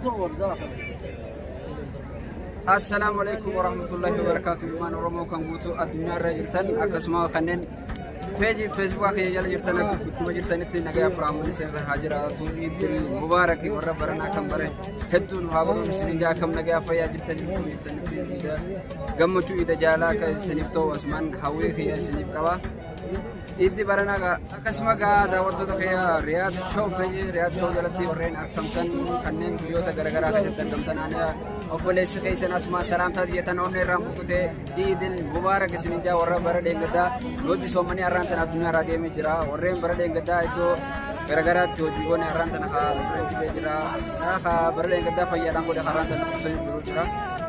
صور داخل. Assalaamu alaikum warahmatullahi wabarakatuh. Ilmaan Oromoo kan guutuu addunyaa irra jirtan, akkasuma kanneen peejii Feesbuukaa keenya jala jirtan, akkuma jirtanitti nagaa firaamuun isin irra haa jiraatu. Iddil mubaarak, warra baranaa kan bare hedduu nu haa godhu isin jaa. Akkam nagaa fayyaa jirtanii? Akkuma jirtanitti iida gammachuu, iida jaalaa akka isiniif ta'u asumaan hawwii kiyya isiniif qaba. Iiddi baranaa akkasuma gaa daawwattoota kiyya Riyaad Show, peejii Riyaad Show jalatti warreen argamtan, kanneen biyyoota garaagaraa keessatti argamtan, ani obboleessi keessan asuma salaamtaa jettan onnee irraan buqqutee Iidil mubaarak isin jaa. Warra bara dheengaddaa nuti soomanii har'aan tana addunyaa irraa deemee jira. Warreen bara dheengaddaa iddoo garaagaraatti hojii goone har'aan tana haa dhufee dhibee jira. Haa bara dheengaddaa fayyaadhaan godhe har'aan tana dhukkubsanii jiru jira.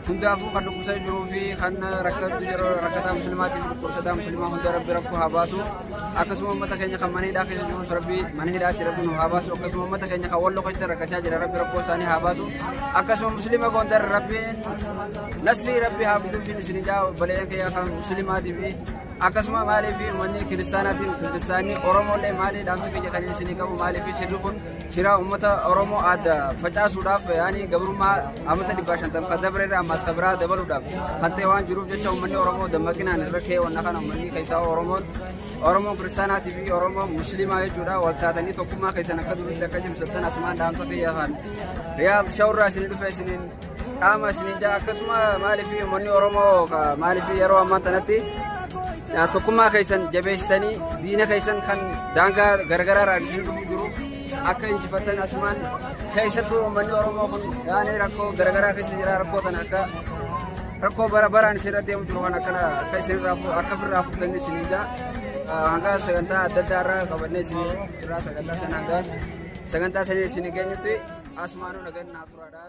Hundaafuu kan dhukkubsanii jiruu fi kan rakkatu jiru, rakkataa musliimaatiif dhukkubsataa musliimaa hunda Rabbi rakkoo haa baasu. Akkasuma uummata keenya kan mana hidhaa keessa jirus Rabbi mana hidhaatti Rabbi nu haa baasu. Akkasuma uummata keenya kan Walloo keessa rakkachaa jira, Rabbi rakkoo isaanii haa baasu. Akkasuma musliima Gondar Rabbiin nasrii Rabbi haa fiduuf isin jaa, obboleeyyan keenya kan musliimaatii fi akkasuma maaliif uummanni kiristaanaatiin kiristaanii Oromollee maali dhaamsi keenya kan isinii qabu? Maaliif shirri kun shira uummata Oromoo adda facaasuudhaaf, yaani gabrummaa amata 150 kan dabre irra ammas kan biraa dabaluudhaaf kan ta'e waan jiruuf jecha, uummanni Oromoo dammaqinaan irra ka'ee wanna kana uummanni keessaa Oromoon kiristaanaatii fi Oromoon musliimaa jechuudha wal taatanii tokkummaa keessan akka duriitti akka cimsattan asumaan dhaamsa kiyya kan Riyaad Shawurraa isinii dhufe isiniin dhaama isiniin jaa. Akkasuma maaliif uummanni Oromoo maaliif yeroo ammaa tanatti tokkummaa keessan jabeessitanii diina keessan kan daangaa garagaraa irraa isin dhufu jiru akka injifattan asumaan, keessattuu uummanni Oromoo kun yaani rakkoo garagaraa keessa jira, rakkoo tana akka rakkoo bara baraan isin irra deemu jiru kan akkana akka isin irraa akka ofirraa furtanii isiniin jaa. Hanga sagantaa adda addaa irraa qabannee isin irraa sagantaa sana hanga sagantaa sanii isin geenyutti asumaanuu nagannaa turaadha.